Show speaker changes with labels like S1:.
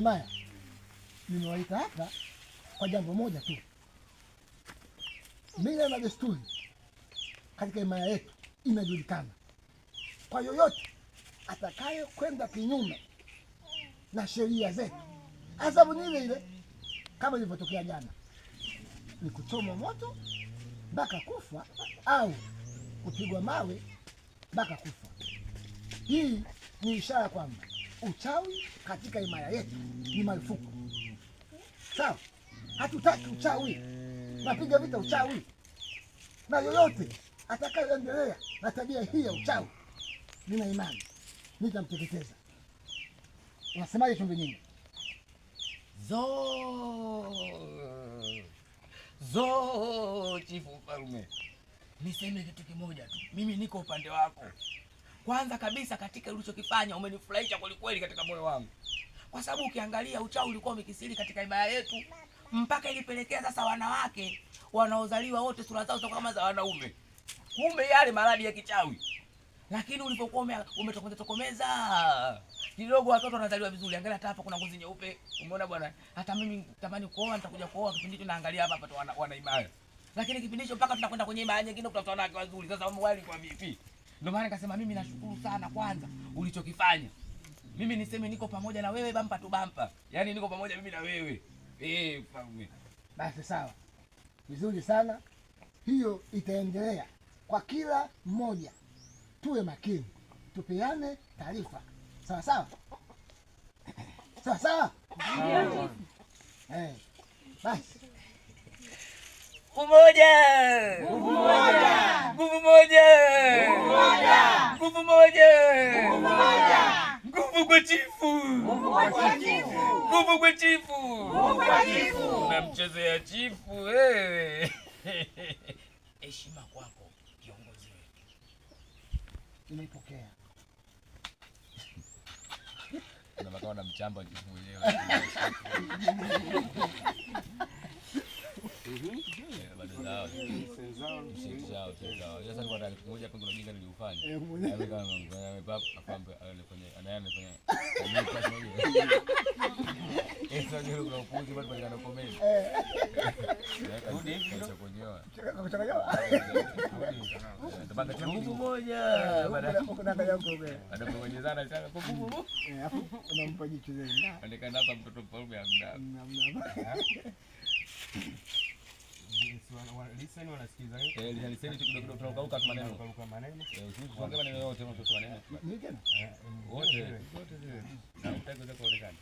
S1: Himaya, nimewaita hapa kwa jambo moja tu. Mila na desturi katika himaya yetu inajulikana. Kwa yoyote atakaye kwenda kinyume na sheria zetu, adhabu ni ile ile kama ilivyotokea jana. Ni kuchomwa moto mpaka kufa au kupigwa mawe mpaka kufa. Hii ni ishara kwamba uchawi katika himaya yetu ni marufuku. Sawa? Hatutaki uchawi. Napiga vita uchawi. Na yoyote atakayeendelea na tabia hii ya uchawi, nina imani nitamteketeza. Unasemaje chumvi nyingi?
S2: Zo chifu mfalme. Niseme kitu kimoja tu. Mimi niko upande wako. Kwanza kabisa katika ulichokifanya umenifurahisha kweli kweli katika moyo wangu. Kwa sababu ukiangalia uchawi ulikuwa umekisiri katika himaya yetu mpaka ilipelekea sasa wanawake wanaozaliwa wote sura zao kama za wanaume. Kumbe yale maradhi ya kichawi. Lakini ulipokuwa umetokomeza kidogo watoto wanazaliwa vizuri. Angalia hata hapa kuna ngozi nyeupe. Umeona bwana? Hata mimi tamani kuoa, nitakuja kuoa kipindi hicho naangalia hapa hapa wana himaya. Lakini kipindi hicho mpaka tunakwenda kwenye himaya nyingine kutafuta wanawake wazuri. Sasa wale kwa vipi? Ndio maana nikasema mimi nashukuru sana kwanza ulichokifanya. Mimi niseme niko pamoja na wewe bampa tu bampa. Yaani niko pamoja mimi na wewe. Mfalme.
S1: Basi sawa. Vizuri sana. Hiyo itaendelea kwa kila mmoja. Tuwe makini. Tupeane taarifa. Sawa sawa? Sawa sawa?
S3: Ndio.
S1: Basi.
S2: Umoja! Nguvu moja! Nguvu moja! Nguvu moja! Nguvu moja! Nguvu moja! Nguvu kwa chifu!
S3: Nguvu kwa chifu!
S2: Nguvu kwa chifu!
S3: Nguvu kwa chifu!
S2: Na mchezo ya chifu wewe. Heshima kwako kiongozi wetu.
S1: Nimeipokea.
S2: Na makao na mchamba chifu mwenyewe. Bado zao. Senzao. Sasa nilikuwa nataka kitu kimoja hapo kuna jinga niliufanya. Yaani kama amepapa afambe alifanya anayefanya. Sasa ndio kuna upuzi bado pale na comment. Rudi hivi ndio kunyoa.
S1: Kuchokonyoa.
S2: Tabanga nguvu moja.
S1: Unaangalia huko wewe.
S2: Anapongezana sana kwa nguvu.
S1: Afu unampa jicho zaidi.
S2: Anaonekana hapa mtoto mfalme hamna.
S4: Listen wanasikiza.
S2: Listen tu kidogo tunakauka tu maneno.
S4: Tunakauka maneno.
S2: Usiongee maneno yote, unasema maneno.
S1: Ni tena?
S2: Wote. Wote zile. Na utaki kuonekana.